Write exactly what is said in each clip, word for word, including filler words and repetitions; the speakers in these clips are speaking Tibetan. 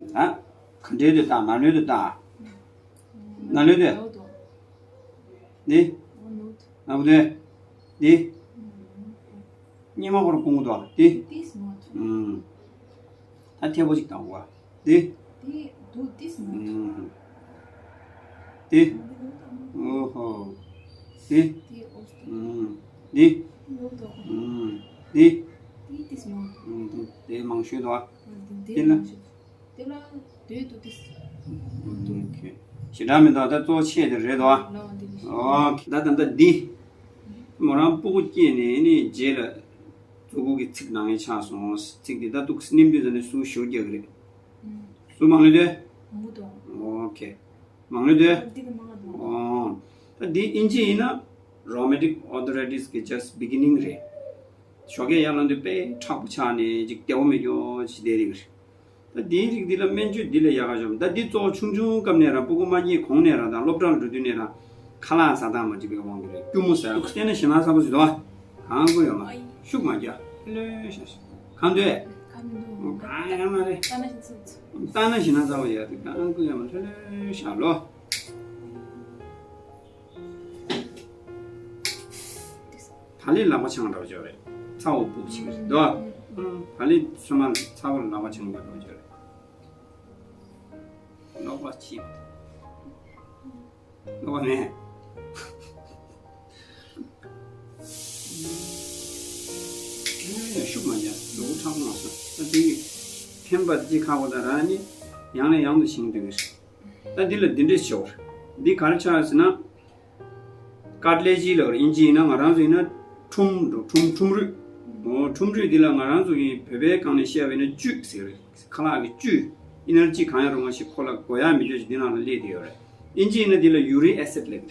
ད་ག་འདྲའི་དུ་བཏང་། ན་ལོས་དུ་བཏང་། ན་ལོས་དུ། འདི། ན་བུ་དུ། འདི། སྙེ་མ་ཁོར་ཀུང་དུ་འདི། ཨུམ། ད་ཐེ་པོ་ཅིག་བཏང་བ། འདི། འདི། ཨོ་ཧོ། འདི། ཨུམ། འདི། ཨུམ། འདི། ཨུམ། དེ་མང་ཤོས་དོ། དེ་ལ། དེ་ལ་དེ་དུ་དེ། ཞེ་དྲག་མི་འདུག་ད་གཙོ་ཆེ་དེ་རེད་དོ། ཨོ་ཁེ། ད་ད་ད་འདི། མོ་རང་སྤུ་གུ་སྐྱེས་ནས་ནི་རྗེས་ལ། གཙོ་བོ་གི་ཚིག་ནང་ཡང་ཆགས་སོང་། ཚིག་འདི་ད་ཏུག་སྣེམ་དུས་ཙ་ནས་སུ་ཞོ་རྒྱག་གི་རེད། སུ་མང་ལོས་དེ། ཨོ་ཁེ། མང་ལོས་དེ། ཨོ། ད་འདི་ཨིན་ཇི་ཡིན་ན། rheumatic arthritis གི་just beginning རེད། ཞོགས་ཀས་ཡར་ལངས་དུས་དཔེ་མཁྲེགས་པོ་ཆགས་ནས་ཅིག་བདེ་བོ་མེད་རྒྱུ་ཅིག་བསྡད་རེད། ད་དེའི་རིགས་འདི་ལ་སྨན་བཅོས་འདི་ལས་ཡག་ག་ཞོམ། ད་འདི་གཙོ་བོ་ཆུང་ཆུང་སྐབས་ནས་རང་སྤུ་གུ་མ་སྐྱེས་གོང་ནས་རང་དང་སློབ་གྲྭ་ལ་འགྲོ་དུས་ནས་རང་ཁ་ལག་ཟ་སྟངས་མ་འགྲིག་པའི་དབང་གིས་རེད། སྐྱུར་མོ་ཟ་ཡག་བལྟས་ན་ཞེ་ན་ཚ་པོ་ཞིག་འདུག་ཨ། གང་དགོས་ཡོད་མ། ཤུགས་མ་རྒྱག་ལྷོད་ལྷོད་བཞག་གང་འདོད། གང་ཡང་མ་རེད། ལྟ་ན་ཞེ་ན་ཚ་པོ་ཡོད་དེ་གང་དགོས་ཡོད་མ། ལྷོད་ལྷོད་བཞག་ལོ། ད་ལི་ལག་པ་འཆང་འདྲ་བོ་ཅིག་རེད། ཚ་བོ་སྤུ་ཅིག་རེད་དོ། ད་ལི་ཚོད་མ་ཚ་བོ་ལག་པ་འཆང་འདྲ་བོ་ཅིག་རེད། ལོག་པ་ཅིག་ལོག་པ་མེད། ཤུགས་མ་རྒྱག་ལོག་ཁྲག་མ་སོང་། ད་དེ་ཡིས་འཕེན་པ་ཅིག་ཁག་པོ་ད་རང་ནི་ཡང་ནས་ཡང་དུ་བྱིང་འདུག་གི་རེད། ད་འདི་ལ་འདི་འདྲས་ཤོར། འདི་ག་རེ་ཆགས་ཟེར་ན། ཀར་ཊི་ལེ་ཇི་ལབ་རེད། ཨིན་ཇི་ཡིན་ན། ང་རང་ཚོ་ཡིན་ན་ཁྲོམ་འགྲོ། ཁྲོམ་ཁྲོམ་རུས། འོ་ཁྲོམ་རུས་འདི་ལ་ང་རང་ཚོ་གི་བོད་པའི་སྒང་ནས་བཤད་པ་ཡིན་ན་བཅུད་ཟེར་རེད། ཁ་ལག་གི་བཅུད། ཨི་ནར་ཇི་གང་ཡང་རུང་བ་ཞིག་ཁོ་ལ་དགོས་ཡག་མི་འདུག་ཅིག་འདི་ནང་ལ་སླེབས་བསྡད་ཡོད་རེད། ཨིན་ཇི་ཡིན་ན་འདི་ལ་ཡུ་རིག་ཨེ་སིད་ལབ་རེད།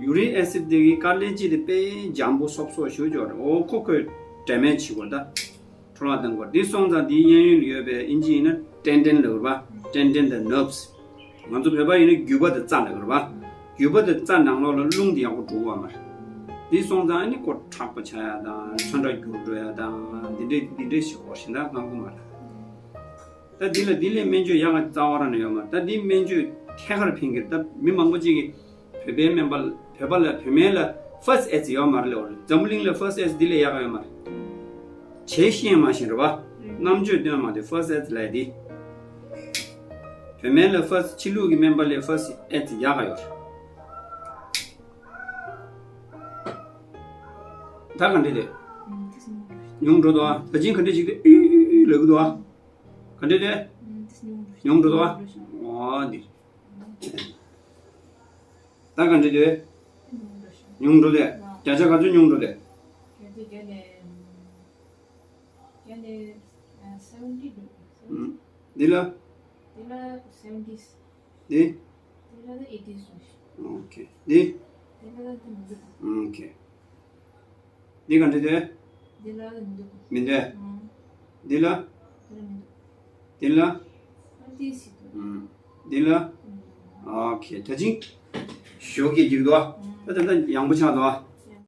ཡུ་རིག་ཨེ་སིད་འདི་གི་ཀར་ཊི་ལེ་ཇི་དེ་དཔེ་འཇམ་པོ་སོབ་སོབ་ཞེ་པོ་ཅིག་ཡོད་རེད། འོ་ཁོ་ཁོས་དྲན་མེད་བྱེད་དགོས་ད། འཕྲོ་བརླག་གཏང་དགོས། འདི་སོང་ཙང་འདིའི་གཡས་གཡོན་ལ་ཡོད་པའི་ཨིན་ཇི་ཡིན་ན་ཏེན་ཏན་ལབ་རེད་པ། ཏེན་ཏན་དང་ནརབ་སི། ང་ཚོ་བོད་པ་ཡིན་ན་རྒྱུས་པ་དང་རྩ་ལབ་རེད་པ། རྒྱུས་པ་དང་རྩ་ནང་ལོགས་ལ་རླུང་དེ་ཡག་པོ་འགྲོ་གི་ཡོད་མ་རེད། འདི་སོང་ཙང་ཨ་ནི་ཁོ་མཁྲེགས་པོ་ཆགས་ཡག་དང་ཚོན་ཁྲ་འགྱུར་འགྲོ་ཡག་དང་འདི་འདྲས་འདི་འདྲས་ཞིག་གོ་ཞེ་དྲག་གང་གི་མ་རེད། ད་འདི་ལ་འདི་ལས་སྨན་བཅོས་ཡག་ག་རྩ་བ་རང་ནས་ཡོད་མ་རེད། ད་འདི་སྨན་བཅོས་ཐད་ཀར་ཕན་གི་རེད། ད་མི་མང་པོ་ཅིག་གིས་བོད་པའི་སྨན་པ་ལ་བོད་པ་ལ་བོད་སྨན་ལ་ཕར་སི་ཨེ་ཌི་ཡོད་མ་རེད་ལབ་རེད། འཛམ་བུ་གླིང་ལ་ཕར་སི་ཨེ་ཌི་འདི་ལས་ཡག་ག་ཡོད་མ་རེད། བྱས་ཤེས་མ་ཤེས་རེད་པ། རྣམ་དཔྱོད་སྟོན་མ་དེ་ཕར་སི་ཨེ་ཌི་ལབ་ཡག་དེ། བོད་སྨན་ལ་ཕར་སི་ཕྱི་ལུགས་ཀྱི་སྨན་པ་ལས་ཕར་སི་ཨེ་ཌི་ཡག་ག་ཡོད་རེད། ད་ག་འདྲས་རེད། ཉུང་འགྲོ་འདུག་ཨ། ད་ཅིང་ག་འདྲས་ཅིག་དེ་ཨུ་ཨུ་ཨུ་ལབ་གི་འདུག་ཨ། ག་འདྲས་རེད། ཉུང་འགྲོ་འདུག་ཨ། འོ་འདི། ད་ག་འདྲས་རེད། ཉུང་འགྲོ་རེད། བརྒྱ་ཆ་ག་ཚོད་ཉུང་འགྲོ་རེད། བརྒྱ་ཆ་བརྒྱ་ནས། བརྒྱ་ནས་སེ་ཝེན་ཊི་འགྲོ། འདི་ལ། འདི་ལ་སེ་ཝེན་ཊི། འདི། འདི་ལ་ཨེ་ཊི་འགྲོ། ཨོ་ཁེ། འདི། འདི་ལ་འདི་མི་འདུག་ཨོ་ཁེ། འདི་ག་འདྲ་འདུག་འདི་ལ་འདི་མི་འདུག་མི་འདུག་ཨང་། འདི་ལ། འདི་ལ་མི་འདུག་འདི་ལ། ཨ་ཏི་སི་འདུག་ཨང་། འདི་ལ། འདི་མི་འདུག་ཨོ་ཁེ། ད་ཅིང་ཞོགས་ཀྱི་འགྱུར་འདུག་ཨ། ད་ད་ད་ཡང་པོ་ཆགས་འདུག་ཨ།